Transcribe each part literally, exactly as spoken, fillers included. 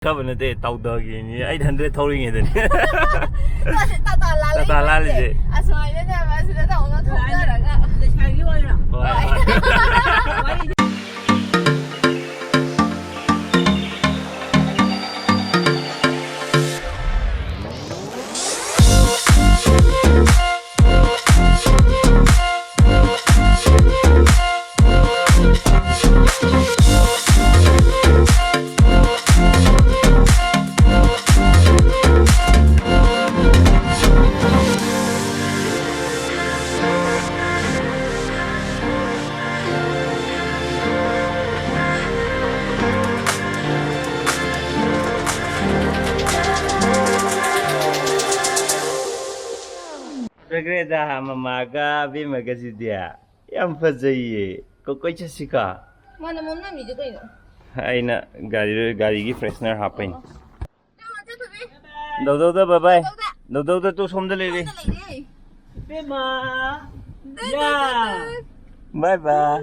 ꯈꯕ ꯅꯠꯇꯦ, ꯇꯧꯗꯒꯤꯅꯤ eight hundred ꯊꯧꯔꯤꯉꯩꯗꯅꯤ꯫ Tata ꯂꯥꯜꯂꯤꯁꯦ꯫ Tata ꯂꯥꯜꯂꯤꯁꯦ꯫ ꯑꯁꯨꯃꯥꯏꯅꯅꯦꯕ ꯑꯁꯤꯗ ꯇꯧꯅ ꯊꯣꯛꯅꯔꯒ꯫ ꯂꯩꯁꯥꯕꯤ ꯑꯣꯏꯔꯣ꯫ ꯍꯣꯏ, ꯍꯣꯏ꯫ ꯐꯖꯈ꯭ꯔꯦꯗ ꯃꯃꯥꯒ ꯑꯕꯦꯝꯃꯒꯁꯤꯗꯤ꯫ ꯌꯥꯝ ꯐꯖꯩꯌꯦ꯫ ꯀꯣ-, ꯀꯣꯏ ꯆꯠꯁꯤꯀꯣ? ꯃꯥꯅ ꯃꯣꯝ ꯅꯝꯃꯤꯗꯤ ꯀꯩꯅꯣ? ꯑꯩꯅ ꯒꯥꯔꯤ, ꯒꯥꯔꯤꯒꯤ ꯐ꯭ꯔꯦꯁꯅꯔ ꯍꯥꯞꯄꯩꯅꯦ꯫ ꯗꯧꯗꯧꯗ ꯕꯥꯏ ꯕꯥꯏ꯫ ꯗꯧꯗꯧꯗ ꯇꯨ ꯁꯣꯝꯗ ꯂꯩꯔꯦ꯫ ꯂꯩꯔꯦ꯫ ꯏꯕꯦꯝꯃ꯫ ꯗꯦ, ꯌꯥ꯫ ꯗꯦ, ꯗꯦ꯫ ꯕꯥꯏ ꯕꯥꯏ꯫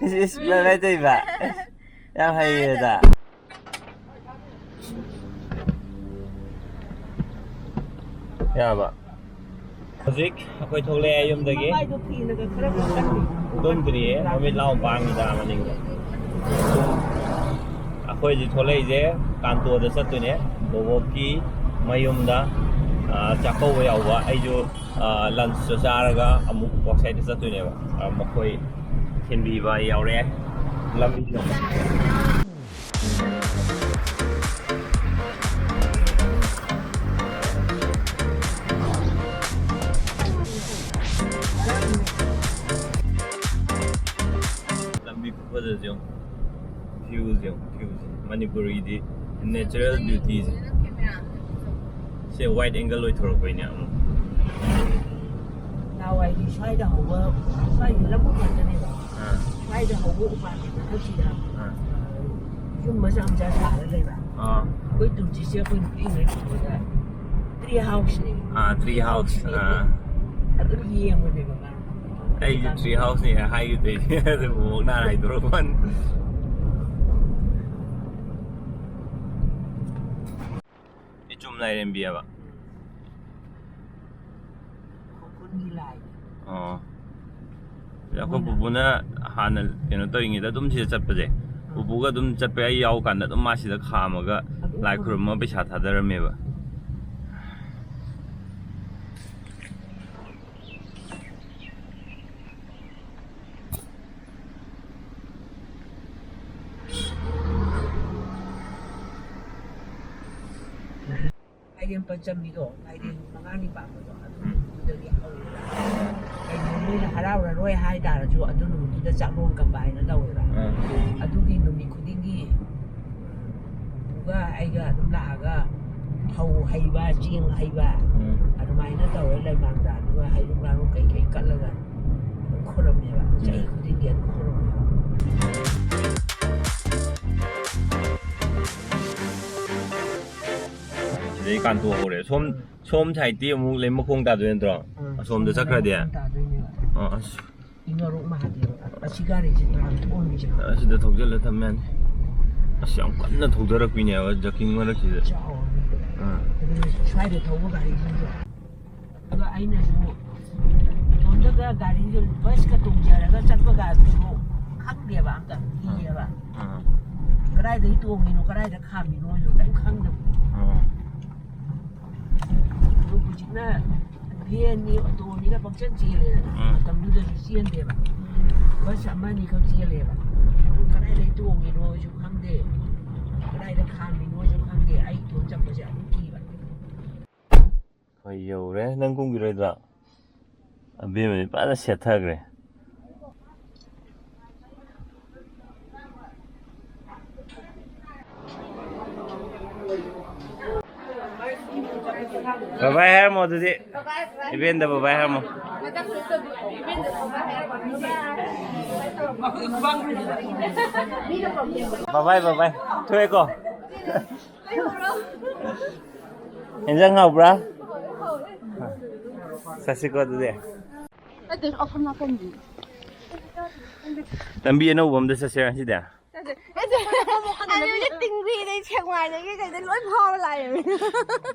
ꯏꯁ, ꯏꯁ, ꯕꯥꯏ ꯕꯥꯏ ꯇꯧꯏꯕ꯫ ꯌꯥꯝ ꯍꯩꯌꯦꯗ꯫ ꯌꯥꯕ꯫ ꯍꯧꯖꯤꯛ ꯑꯩꯈꯣꯏ ꯊꯣꯛꯂꯛꯑꯦ ꯌꯨꯝꯗꯒꯤ꯫ ꯃꯃꯥꯏꯗꯣ ꯐꯤꯅꯒ ꯈꯔ ꯀꯟꯅꯤ꯫ ꯇꯨꯝꯗ꯭ꯔꯤꯌꯦ, ꯃꯃꯤꯠ ꯂꯥꯎ ꯄꯥꯡꯉꯤꯗ ꯃꯅꯤꯡꯗ꯫ ꯑꯩꯈꯣꯏ ꯍꯧꯖꯤꯛ ꯊꯣꯛꯂꯛꯏꯁꯦ ꯀꯥꯟꯇꯣꯗ ꯆꯠꯇꯣꯏꯅꯦ, ꯕꯣꯕꯣꯛꯀꯤ ꯃꯌꯨꯝꯗ, ꯑ, ꯆꯥꯛꯀꯧꯕ ꯌꯥꯎꯕ꯫ ꯑꯩꯁꯨ, ꯑ, ꯂꯟꯁꯇꯣ ꯆꯥꯔꯒ ꯑꯃꯨꯛ ꯋꯥꯛꯁꯥꯏꯠꯇ ꯆꯠꯇꯣꯏꯅꯦꯕ꯫ ꯑ, ꯃꯈꯣꯏ ꯊꯤꯟꯕꯤꯕ ꯌꯥꯎꯔꯦ ꯂꯝꯕꯤꯗ꯫ ꯂꯝꯕꯤ ꯈꯨꯐꯖꯁꯦ ꯌꯦꯡꯉꯨ꯫ Viewꯁꯦ ꯌꯦꯡꯉꯨ, viewꯁꯦ꯫ ꯃꯅꯤꯄꯨꯔꯒꯤꯗꯤ natural beautyꯁꯦ꯫ ꯁꯦ wide angle ꯑꯣꯏꯊꯣꯔꯛꯄꯩꯅꯦ ꯑꯃꯨꯛ꯫ ꯅꯍꯥꯟꯋꯥꯏꯗꯤ ꯁ꯭ꯋꯥꯏꯗ ꯍꯧꯕ, ꯁ꯭ꯋꯥꯏꯒꯤ ꯂꯧꯕꯨꯛ ꯉꯥꯛꯇꯅꯦꯕ꯫ ꯑꯥ, ꯁ꯭ꯋꯥꯏꯗ ꯍꯧꯕ ꯎꯄꯥꯜꯒꯤ ꯃꯊꯛꯁꯤꯗ ꯑꯥ, ꯌꯨꯝ ꯃꯆꯥ ꯃꯆꯥ ꯁꯥꯔ ꯂꯩꯕ꯫ ꯑꯥ, ꯑꯩꯈꯣꯏ ꯇꯨꯔꯤꯁꯁꯦ ꯑꯩꯈꯣꯏ ꯄꯤꯛꯏꯉꯩ ꯃꯇꯝꯗ tree houseꯅꯦ꯫ ꯑꯥ, tree house꯫ ꯑꯥ꯫ ꯑꯗꯨꯝ ꯌꯦꯡꯕꯅꯦꯕ ꯃꯥ꯫ ꯑꯩꯁꯨ tree houseꯅꯦ ꯍꯥꯏꯒꯦ ꯇꯧꯔꯤꯅꯦ꯫ ꯑꯗꯨ ꯕꯣꯕꯣꯛꯅ ꯍꯥꯏꯗꯣꯔꯛꯄ ꯋꯥꯅꯤ꯫ ꯂꯥꯏꯔꯦꯝꯕꯤ ꯍꯥꯏꯕ꯫ ꯈꯨꯔꯈꯨꯜꯒꯤ ꯂꯥꯏ꯫ ꯑꯣ꯫ ꯑꯩꯈꯣꯏ ꯄꯨꯄꯨꯅ ꯍꯥꯟꯅ ꯀꯩꯅꯣ ꯇꯧꯔꯤꯉꯩꯗ ꯑꯗꯨꯝ ꯁꯤꯗ ꯆꯠꯄꯁꯦ, ꯄꯨꯄꯨꯒ ꯑꯗꯨꯝ ꯆꯠꯄ, ꯑꯩ ꯌꯥꯎꯀꯥꯟꯗ ꯑꯗꯨꯝ ꯃꯥ ꯁꯤꯗ ꯈꯥꯝꯃꯒ ꯂꯥꯏ ꯈꯨꯔꯨꯝꯃ ꯄꯩꯁꯥ ꯊꯥꯗꯔꯝꯃꯦꯕ꯫ ꯂꯥꯏꯔꯦꯝ ꯄꯟꯆꯃꯤꯗꯣ, ꯂꯥꯏꯔꯦꯝ ꯃꯉꯥꯅꯤ ꯄꯥꯟꯕꯗꯣ, ꯑꯗꯨ ꯅꯨꯃꯤꯠꯇꯨꯗꯒꯤ ꯍꯧꯔꯒ ꯀꯩꯅꯣ, ꯃꯣꯏꯅ ꯍꯔꯥꯎꯔꯔꯣꯏ ꯍꯥꯏ ꯇꯥꯔꯁꯨ, ꯑꯗꯨ ꯅꯨꯃꯤꯠꯇꯨꯗ ꯆꯥꯛꯂꯣꯟ ꯀꯝꯕ ꯍꯥꯏꯅ ꯇꯧꯋꯦꯕ꯫ ꯑꯥ꯫ ꯑꯗꯨꯒꯤ ꯅꯨꯃꯤꯠ ꯈꯨꯗꯤꯡꯒꯤ ꯄꯨꯒ ꯑꯩꯒ ꯑꯗꯨꯝ ꯂꯥꯛꯑꯒ ꯐꯧ ꯍꯩꯕ, ꯆꯦꯡ ꯍꯩꯕ, ꯎꯝ꯫ ꯑꯗꯨꯃꯥꯏꯅ ꯇꯧꯔ ꯂꯩꯃꯥꯡꯗ, ꯑꯗꯨꯒ ꯍꯩꯔꯨꯛ ꯂꯥꯔꯨꯛ ꯀꯩꯀꯩ ꯀꯠꯂꯒ ꯑꯗꯨꯝ ꯈꯨꯔꯝꯃꯦꯕ꯫ ꯆꯍꯤ ꯈꯨꯗꯤꯡꯒꯤ ꯑꯗꯨꯝ ꯈꯨꯔꯝꯃꯦꯕ꯫ ꯁꯤꯗꯩ ꯀꯥꯟꯊꯣꯛꯍꯧꯔꯦ꯫ ꯁꯣꯝ, ꯁꯣꯝ ꯁꯥꯏꯠꯇꯤ ꯑꯃꯨꯛ ꯂꯩꯃꯈꯣꯡ ꯇꯥꯗꯣꯏ ꯅꯠꯇ꯭ꯔꯣ? ꯑꯥ, ꯑꯁꯣꯝꯗ ꯆꯠꯈ꯭ꯔꯗꯤ? ꯂꯩꯃꯈꯣꯡ ꯇꯥꯗꯣꯏꯅꯦꯕ꯫ ꯑꯥ, ꯑꯁ꯫ ꯏꯉꯥꯔꯣꯛ ꯃꯍꯥꯗꯦꯕ꯫ ꯑꯁꯤ ꯒꯥꯔꯤꯁꯤ ꯇ꯭ꯔꯥꯟꯁ ꯑꯣꯟꯕꯤꯁꯦ꯫ ꯑꯁꯤꯗ ꯊꯧꯖꯤꯜꯂ ꯊꯝꯃꯦ ꯌꯥꯅꯤ꯫ ꯑꯁ, ꯌꯥꯝ ꯀꯟꯅ ꯊꯧꯗꯔꯛꯄꯤꯅꯦꯕ ꯖꯀꯤꯡ ꯃꯔꯛꯁꯤꯗ꯫ ꯆꯥꯎꯔꯕꯅꯦ꯫ ꯑꯥ꯫ ꯑꯗꯨꯅ ꯁ꯭ꯋꯥꯏꯗ ꯊꯧꯕ ꯒꯥꯔꯤꯁꯤꯡꯗꯣ꯫ ꯑꯗꯨꯒ ꯑꯩꯅꯁꯨ ꯏꯇꯣꯝꯇꯒ ꯒꯥꯔꯤꯗꯣ ꯕꯁꯀ ꯇꯣꯡꯖꯔꯒ ꯆꯠꯄꯒ ꯑꯗꯨꯁꯨ ꯈꯪꯗꯦꯕ ꯑꯝꯇ꯫ ꯀꯤꯌꯦꯕ꯫ ꯑꯥ꯫ ꯀꯗꯥꯏꯗꯒꯤ ꯇꯣꯡꯉꯤꯅꯣ, ꯀꯗꯥꯏꯗ ꯈꯥꯝꯃꯤꯅꯣꯁꯨ ꯀꯔꯤꯝ ꯈꯪꯗꯕ꯫ ꯑꯥ꯫ ꯑꯗꯨ ꯍꯧꯖꯤꯛꯅ ꯚꯦꯟꯅꯤ, ꯑꯣꯇꯣꯅꯤꯒ ꯄꯪꯆꯦꯟ ꯆꯦꯜꯂꯦꯗꯅ꯫ ꯎꯝ꯫ ꯃꯇꯝꯗꯨꯗꯗꯤ ꯆꯦꯟꯗꯦꯕ꯫ ꯕꯁ ꯑꯃ ꯑꯅꯤꯈꯛ ꯆꯦꯜꯂꯦꯕ꯫ ꯑꯗꯨ ꯀꯗꯥꯏꯗꯩ ꯇꯣꯡꯉꯤꯅꯣꯁꯨ ꯈꯪꯗꯦ, ꯀꯗꯥꯏꯗ ꯈꯥꯝꯃꯤꯅꯣꯁꯨ ꯈꯪꯗꯦ꯫ ꯑꯩ ꯏꯇꯣꯝ ꯆꯠꯄꯁꯦ ꯑꯗꯨꯝ ꯀꯤꯕ꯫ ꯍꯣꯏ, ꯌꯧꯔꯦ꯫ ꯅꯪ ꯀꯨꯝꯈꯤꯔꯣꯏꯗ꯭ꯔꯥ? ꯑꯕꯦꯝꯃꯗꯤ ꯐꯖꯅ ꯁꯦꯠꯊꯈ꯭ꯔꯦ꯫ ꯕꯕꯥꯏ ꯍꯥꯏꯔꯝꯃꯣ ꯑꯗꯨꯗꯤ꯫ ꯏꯕꯦꯟꯗ ꯕꯕꯥꯏ ꯍꯥꯏꯔꯝꯃꯣ꯫ ꯕꯕꯥꯏ, ꯕꯕꯥꯏ꯫ ꯊꯣꯛꯑꯦꯀꯣ? ꯏꯟꯖꯥꯡ ꯍꯥꯎꯕ꯭ꯔꯥ? ꯆꯠꯁꯤꯀꯣ ꯑꯗꯨꯗꯤ꯫ ꯅꯠꯇꯦ, ꯑꯁꯣꯝ ꯅꯥꯀꯟꯒꯤ꯫ ꯂꯝꯕꯤ ꯑꯅꯧꯕ ꯑꯝꯗ ꯆꯠꯁꯤꯔꯥ ꯁꯤꯗꯤ? ꯆꯠꯁꯦ꯫ ꯑꯦ, ꯑꯗꯨꯗꯤ ꯇꯤꯡꯕꯤꯗꯩ ꯁꯦꯛꯃꯥꯏꯗꯒꯤ ꯀꯩꯗꯩ ꯂꯣꯏ ꯐꯥꯎꯔ ꯂꯥꯛꯑꯦ꯫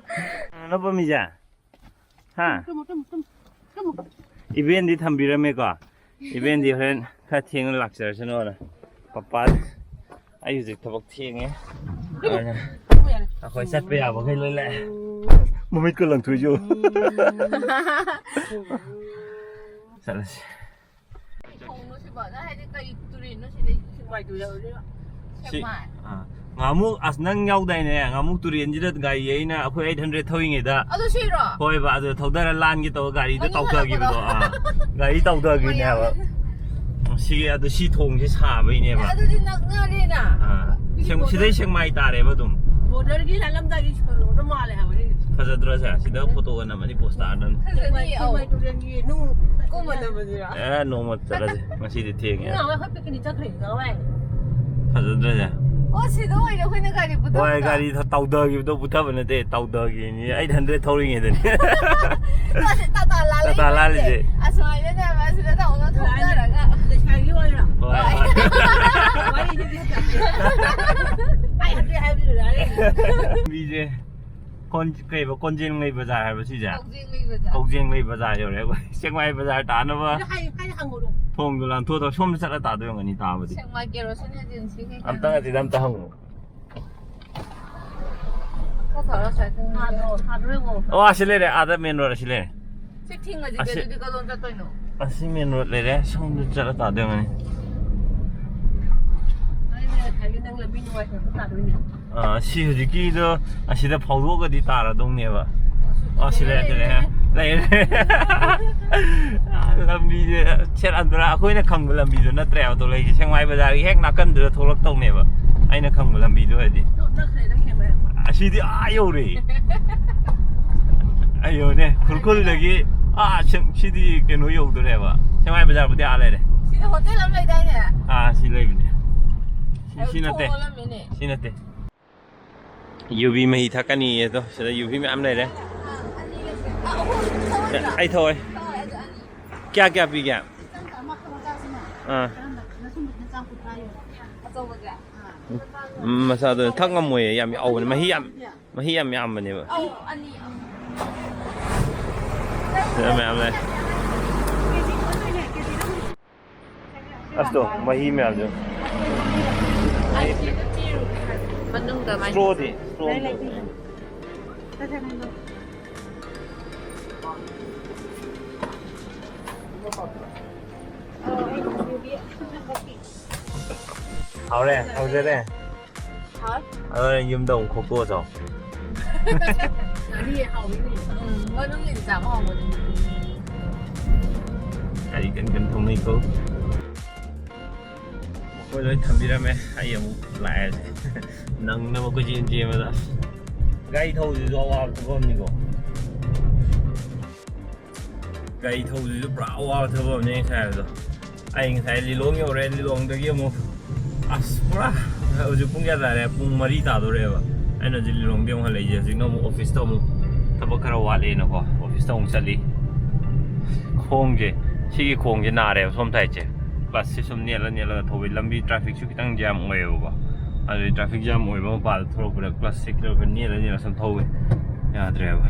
ꯅꯣꯄꯝꯃꯤꯁꯦ? ꯍꯥ? ꯏꯕꯦꯟꯗꯤ ꯊꯝꯕꯤꯔꯝꯃꯦꯀꯣ꯫ ꯏꯕꯦꯟꯗꯤ ꯍꯣꯔꯦꯟ ꯈꯔ ꯊꯦꯡꯅ ꯂꯥꯛꯆꯔꯁꯅꯣꯅ꯫ ꯄꯄꯥ, ꯑꯩ ꯍꯧꯖꯤꯛ ꯊꯕꯛ ꯊꯦꯡꯉꯦ꯫ ꯑꯗꯨꯅ ꯑꯩꯈꯣꯏ ꯆꯠꯄ ꯌꯥꯕꯈꯩ ꯂꯣꯏ ꯂꯥꯛꯑꯦ꯫ ꯃꯃꯤꯠꯀ ꯂꯪꯊꯣꯛꯏꯁꯨ꯫ ꯆꯠꯂꯁꯤ꯫ ꯀꯩ ꯊꯣꯡꯅꯣ ꯁꯤꯕꯣ? ꯅꯪ ꯍꯥꯏꯗꯤ ꯀꯩ ꯇꯨꯔꯦꯟꯅꯣ ꯁꯤꯗꯩ? ꯁꯦꯛꯃꯥꯏ ꯇꯨꯔꯦꯜ ꯑꯣꯏꯗꯣꯏꯔꯣ? ꯁꯤ, ꯁꯦꯛꯃꯥꯏ꯫ ꯑꯥ꯫ ꯉꯍꯥꯃꯨꯛ ꯑꯁ ꯅꯪ ꯌꯥꯎꯗꯥꯏꯅꯦ? ꯉꯍꯥꯃꯨꯛ ꯇꯨꯔꯦꯟꯁꯤꯗ ꯒꯥꯔꯤ ꯑꯩꯅ ꯑꯩꯈꯣꯏ ꯑꯩꯠ ꯍꯟꯗ꯭ꯔꯦꯠ ꯊꯧꯔꯤꯉꯩꯗ꯫ ꯑꯗꯨ ꯁꯤꯔꯣ? ꯍꯣꯏꯕ, ꯑꯗꯨ ꯊꯧꯗꯔ ꯂꯥꯟꯒꯦ ꯇꯧꯔ ꯒꯥꯔꯤꯗꯣ ꯃꯅꯤꯡ ꯇꯥꯎꯊꯈꯤꯕꯗꯣ꯫ ꯍꯜꯂꯛꯄꯗꯣ? ꯑꯥ꯫ ꯒꯥꯔꯤ ꯇꯥꯎꯊꯈ꯭ꯔꯤꯅꯦ ꯍꯥꯏꯕ꯫ ꯃꯌꯥꯝ꯫ ꯁꯤꯒꯤ ꯑꯗꯨ ꯁꯤ ꯊꯣꯡꯁꯦ ꯁꯥꯕꯩꯅꯦꯕ꯫ ꯑꯗꯨꯗꯤ ꯅꯛꯅꯔꯦꯅ꯫ ꯑꯥ꯫ ꯁꯦꯡ-, ꯁꯤꯗꯩ ꯁꯦꯛꯃꯥꯏ ꯇꯥꯔꯦꯕ ꯑꯗꯨꯝ꯫ ꯕꯣꯔꯗꯔꯒꯤ ꯂꯥꯜꯂꯝꯗꯥꯏꯒꯤ ꯁꯣꯔꯣꯛꯇ ꯃꯥꯜꯂꯦ ꯍꯥꯏꯕ ꯑꯩ꯫ ꯐꯖꯗ꯭ꯔꯣ ꯁꯦ? ꯁꯤꯗ ꯐꯣꯇꯣꯒ ꯅꯝꯃꯗꯤ ꯄꯣꯁꯇꯥꯔ ꯅꯝ꯫ ꯐꯖꯅꯤ, ꯑꯧ꯫ ꯁꯦꯛꯃꯥꯏ ꯇꯨꯔꯦꯜꯒꯤ ꯅꯨꯡ ꯀꯨꯝꯃ ꯅꯝꯃꯁꯤꯔꯣ? ꯑꯦ, ꯅꯣꯡꯃ ꯆꯠꯂꯁꯤ꯫ ꯉꯁꯤꯗꯤ ꯊꯦꯡꯉꯦ꯫ ꯅꯪ ꯑꯩꯈꯣꯏ picnic ꯆꯠꯈ꯭ꯔꯤꯗꯣ ꯀꯥꯎꯔꯦ꯫ ꯐꯖꯗ꯭ꯔꯁꯦ? ꯑꯣ, ꯁꯤꯗ ꯑꯣꯏꯔꯦ ꯑꯩꯈꯣꯏꯅ ꯒꯥꯔꯤ ꯄꯨꯊꯣꯛꯄꯗꯣ꯫ ꯍꯣꯏ, ꯒꯥꯔꯤ ꯊ-, ꯇꯥꯎꯗꯒꯤꯕꯗꯣ ꯄꯨꯊꯕ ꯅꯠꯇꯦ, ꯇꯥꯎꯗꯒꯤꯅꯤ꯫ Eight hundred ꯊꯧꯔꯤꯉꯩꯗꯅꯤ꯫ ꯃꯥꯁꯦ ꯇꯥꯇꯥ ꯂꯥꯜꯂꯛꯏ ꯇꯥꯇꯥ ꯃꯥꯁꯦ꯫ ꯂꯥꯜꯂꯤꯁꯦ꯫ ꯑꯁꯨꯃꯥꯏꯅꯅꯦ ꯃꯥꯁꯤꯗ ꯇꯧꯅ ꯊꯧꯅꯔꯒ꯫ ꯂꯩꯁꯥꯕꯤ ꯑꯣꯏꯔꯣ꯫ ꯍꯣꯏ, ꯍꯣꯏ꯫ ꯋꯥꯔꯤꯁꯤꯗꯤ ꯍꯦꯛꯇ꯫ ꯑꯩ ꯍꯟꯗ꯭ꯔꯦꯠ ꯍꯥꯏꯕꯤꯔꯨꯔꯦ꯫ ꯂꯝꯕꯤꯁꯦ ꯀꯣꯟ-, ꯀꯩꯕ, ꯀꯣꯟꯖꯦꯡꯂꯩ ꯕꯖꯥꯔ ꯍꯥꯏꯕ ꯁꯤꯁꯦ? ꯀꯧꯖꯦꯡꯂꯩ ꯕꯖꯥꯔ꯫ ꯀꯧꯖꯦꯡꯂꯩ ꯕꯖꯥꯔ ꯌꯧꯔꯦ ꯑꯩꯈꯣꯏ꯫ ꯁꯦꯛꯃꯥꯏ ꯕꯖꯥꯔ ꯇꯥꯅꯕ ꯍꯥꯏ-, ꯍꯥꯏꯅ ꯍꯪꯉꯨꯔꯣ꯫ ꯊꯣꯡꯗꯣ ꯂꯥꯟꯊꯣꯛꯑꯒ ꯁꯣꯝꯗ ꯆꯠꯂ ꯇꯥꯗꯣꯏ ꯑꯣꯏꯔꯝꯒꯅꯤ ꯇꯥꯕꯗꯤ꯫ ꯁꯦꯛꯃꯥꯏ ꯀꯦꯔꯣꯁꯤꯟ ꯑꯦꯖꯦꯟꯁꯤ ꯀꯩꯀꯥ꯫ ꯑꯝꯇꯪ ꯑꯁꯤꯗ ꯑꯝꯇ ꯍꯪꯉꯨ꯫ ꯈꯔ ꯊꯧꯔ ꯁ꯭ꯋꯥꯏꯗ ꯊꯥꯗ꯭ꯔꯣ? ꯊꯥꯗ꯭ꯔꯣ ꯌꯦꯡꯉꯣ꯫ ꯑꯣ, ꯑꯁꯤ ꯂꯩꯔꯦ꯫ ꯑꯥꯗ ꯃꯦꯟ ꯔꯣꯗ ꯑꯁꯤ ꯂꯩꯔꯦ꯫ ꯁꯤ ꯊꯤꯡꯉꯗꯤ ꯑꯁꯤ ꯑꯗꯨꯗꯤ ꯀꯗꯣꯝ ꯆꯠꯇꯣꯏꯅꯣ? ꯑꯁꯤ ꯃꯦꯟ ꯔꯣꯗ ꯂꯩꯔꯦ꯫ ꯁꯣꯝꯗ ꯆꯠꯂ ꯇꯥꯗꯣꯏ ꯑꯣꯏꯔꯝꯒꯅꯤ꯫ ꯑꯩꯅ ꯉꯁꯥꯏꯒꯤ ꯅꯪ ꯂꯝꯕꯤ ꯅꯨꯡꯉꯥꯏꯇꯕ ꯇꯥꯗꯣꯏꯅꯦ꯫ ꯑ, ꯁꯤ ꯍꯧꯖꯤꯛꯀꯤꯗꯣ ꯑꯁꯤꯗ ꯐꯥꯎꯗꯣꯛꯑꯒꯗꯤ ꯇꯥꯔꯗꯧꯅꯦꯕ꯫ ꯑ, ꯁꯤ ꯂꯩꯔꯦ, ꯁꯤ ꯂꯩꯔꯦ꯫ ꯂꯩꯔꯦ꯫ ꯑ, ꯂꯝꯕꯤꯁꯦ ꯁꯦꯔꯥꯟ ꯇꯨꯔꯥꯟ, ꯑꯩꯈꯣꯏꯅ ꯈꯪꯕ ꯂꯝꯕꯤꯗꯣ ꯅꯠꯇ꯭ꯔꯦꯕ ꯊꯣꯛꯂꯛꯏꯁꯦ꯫ ꯁꯦꯛꯃꯥꯏ ꯕꯖꯥꯔꯒꯤ ꯍꯦꯛ ꯅꯥꯀꯟꯗꯨꯗ ꯊꯣꯛꯂꯛꯇꯧꯅꯦꯕ, ꯑꯩꯅ ꯈꯪꯕ ꯂꯝꯕꯤꯗꯣ ꯑꯣꯏꯔꯗꯤ꯫ ꯅꯛꯈ꯭ꯔꯦꯗ ꯁꯦꯛꯃꯥꯏ꯫ ꯑꯁꯤꯗꯤ ꯑꯥ ꯌꯧꯔꯦ꯫ ꯑꯌꯣꯅꯦ, ꯈꯨꯔꯈꯨꯜꯗꯒꯤ ꯑꯥ ꯁꯦꯛ-, ꯁꯤꯗꯤ ꯀꯩꯅꯣ ꯌꯧꯗꯣꯔꯦꯕ꯫ ꯁꯦꯛꯃꯥꯏ ꯕꯖꯥꯔꯕꯨꯗꯤ ꯑꯥ ꯂꯩꯔꯦ꯫ ꯁꯤꯗ ꯍꯣꯇꯦꯜ ꯑꯃ ꯂꯩꯗꯥꯏꯅꯦ? ꯑꯥ, ꯁꯤ ꯂꯩꯕꯅꯦ꯫ ꯁꯤ, ꯁꯤ ꯅꯠꯇꯦ꯫ ꯊꯣꯡ ꯂꯣꯜꯂꯝꯃꯦꯅꯦ꯫ ꯁꯤ ꯅꯠꯇꯦ꯫ ꯌꯨꯕꯤ ꯃꯍꯤ ꯊꯛꯀꯅꯤꯌꯦ ꯑꯗꯣ꯫ ꯁꯤꯗ ꯌꯨꯕꯤ ꯃꯌꯥꯝ ꯂꯩꯔꯦ꯫ ꯑ, ꯑꯍꯨꯝ ꯊꯛꯑꯣꯏꯗ꯭ꯔꯣ? ꯑꯩ ꯊꯛꯑꯣꯏ꯫ ꯊꯛꯑꯣꯏ, ꯑꯗꯨ ꯑꯅꯤ꯫ ꯀꯌꯥ ꯀꯌꯥ ꯄꯤꯒꯦ? ꯆꯥꯝ ꯆꯥꯝꯃ ꯈꯛ ꯆꯥꯁꯤꯅꯦ꯫ ꯑꯥ꯫ ꯀꯔꯝꯕ? ꯅꯊꯨꯝꯕꯗꯨꯅ ꯆꯥꯝ ꯀꯨꯟꯊ꯭ꯔꯥ ꯌꯣꯜꯂꯦ꯫ ꯑꯆꯧꯕꯁꯦ? ꯑꯥ꯫ ꯎꯝ, ꯃꯆꯥꯗꯣ ꯊꯛ ꯉꯝꯃꯣꯏꯌꯦ, ꯌꯥꯝ ꯌꯥꯎꯕꯅꯦ, ꯃꯍꯤ ꯌꯥꯝ, ꯃꯍꯤ ꯌꯥꯝ ꯌꯥꯝꯕꯅꯦꯕ꯫ ꯁꯤꯗ ꯃꯌꯥꯝ ꯂꯩ꯫ ꯑꯁꯇꯣ, ꯃꯍꯤ ꯃꯌꯥꯝꯗꯣ꯫ ꯃꯅꯨꯡꯗ ꯃꯥꯏ ꯏꯁꯇ꯭ꯔꯣꯗꯤ, ꯏꯁꯇ꯭ꯔꯣ ꯑꯝꯇ꯫ ꯍꯥꯎꯔꯦ, ꯍꯥꯎꯖꯔꯦ꯫ ꯍꯥꯎ꯫ ꯑꯗꯣ ꯌꯨꯝꯗ ꯑꯃꯨꯛ ꯈꯣꯛꯇꯣꯛꯑ ꯆꯥꯎ꯫ ꯉꯥꯔꯤ ꯍꯥꯎꯋꯤꯅꯦ꯫ ꯎꯝ, ꯃꯅꯨꯡꯒꯤꯗꯤ ꯆꯥꯕ ꯍꯥꯎꯕꯅꯦ꯫ ꯒꯥꯔꯤ ꯀꯟ ꯀꯟ ꯊꯧꯅꯩꯀꯣ꯫ ꯃꯈꯣꯏ ꯂꯣꯏ ꯊꯝꯕꯤꯔꯝꯃꯦ꯫ ꯑꯩ ꯑꯃꯨꯛ ꯂꯥꯛꯑꯦ꯫ ꯅꯪꯅꯕ ꯀꯣꯏꯆꯦꯟ ꯆꯦꯟꯕꯗ꯫ ꯒꯥꯔꯤ ꯊꯧꯕꯁꯤꯁꯨ ꯑꯋꯥꯕ ꯊꯕꯛ ꯑꯃꯅꯤꯀꯣ꯫ ꯒꯥꯔꯤ ꯊꯧꯕꯁꯤꯁꯨ ꯄꯨꯔꯥ ꯑꯋꯥꯕ ꯊꯕꯛ ꯑꯃꯅꯦ ꯉꯁꯥꯏ ꯍꯥꯏꯕꯗꯣ꯫ ꯑꯩ ꯉꯁꯥꯏ ꯂꯤꯂꯣꯡ ꯌꯧꯔꯦ, ꯂꯤꯂꯣꯡꯗꯒꯤ ꯑꯃꯨꯛ ꯑꯁ ꯄꯨꯔꯥ ꯍꯧꯖꯤꯛ ꯄꯨꯡ ꯀꯌꯥ ꯇꯥꯔꯦ? ꯄꯨꯡ ꯃꯔꯤ ꯇꯥꯗꯣꯔꯦꯕ꯫ ꯑꯩꯅ ꯍꯧꯖꯤꯛ ꯂꯤꯂꯣꯡꯗꯒꯤ ꯑꯃꯨꯛ ꯍꯜꯂꯛꯏꯁꯦ꯫ ꯍꯧꯖꯤꯛꯅ ꯑꯃꯨꯛ ꯑꯣꯐꯤꯁꯇ ꯑꯃꯨꯛ ꯊꯕꯛ ꯈꯔ ꯋꯥꯠꯂꯦꯅꯀꯣ, ꯑꯣꯐꯤꯁꯇ ꯑꯃꯨꯛ ꯆꯠꯂꯤ꯫ ꯈꯣꯡꯁꯦ, ꯁꯤꯒꯤ ꯈꯣꯡꯁꯦ ꯅꯥꯔꯦꯕ ꯁꯣꯝ ꯁꯥꯏꯠꯁꯦ꯫ ꯀ꯭ꯂꯁꯁꯦ ꯁꯨꯝ ꯅꯦꯠꯂ ꯅꯦꯠꯂꯒ ꯊꯧꯕꯩ꯫ ꯂꯝꯕꯤ ꯇ꯭ꯔꯥꯐꯤꯛꯁꯨ ꯈꯤꯇꯪ ꯖꯥꯝ ꯑꯣꯏꯌꯦꯕꯀꯣ꯫ ꯑꯗꯨꯗꯤ ꯇ꯭ꯔꯥꯐꯤꯛ ꯖꯥꯝ ꯑꯣꯏꯕ ꯃꯄꯥꯗ ꯊꯧꯔꯛꯄꯗ ꯀ꯭ꯂꯁꯁꯦ ꯈꯔ ꯈꯔ ꯅꯦꯠꯂ ꯅꯦꯠꯂ ꯁꯨꯝ ꯊꯧꯋꯦ꯫ ꯌꯥꯗ꯭ꯔꯦꯕ꯫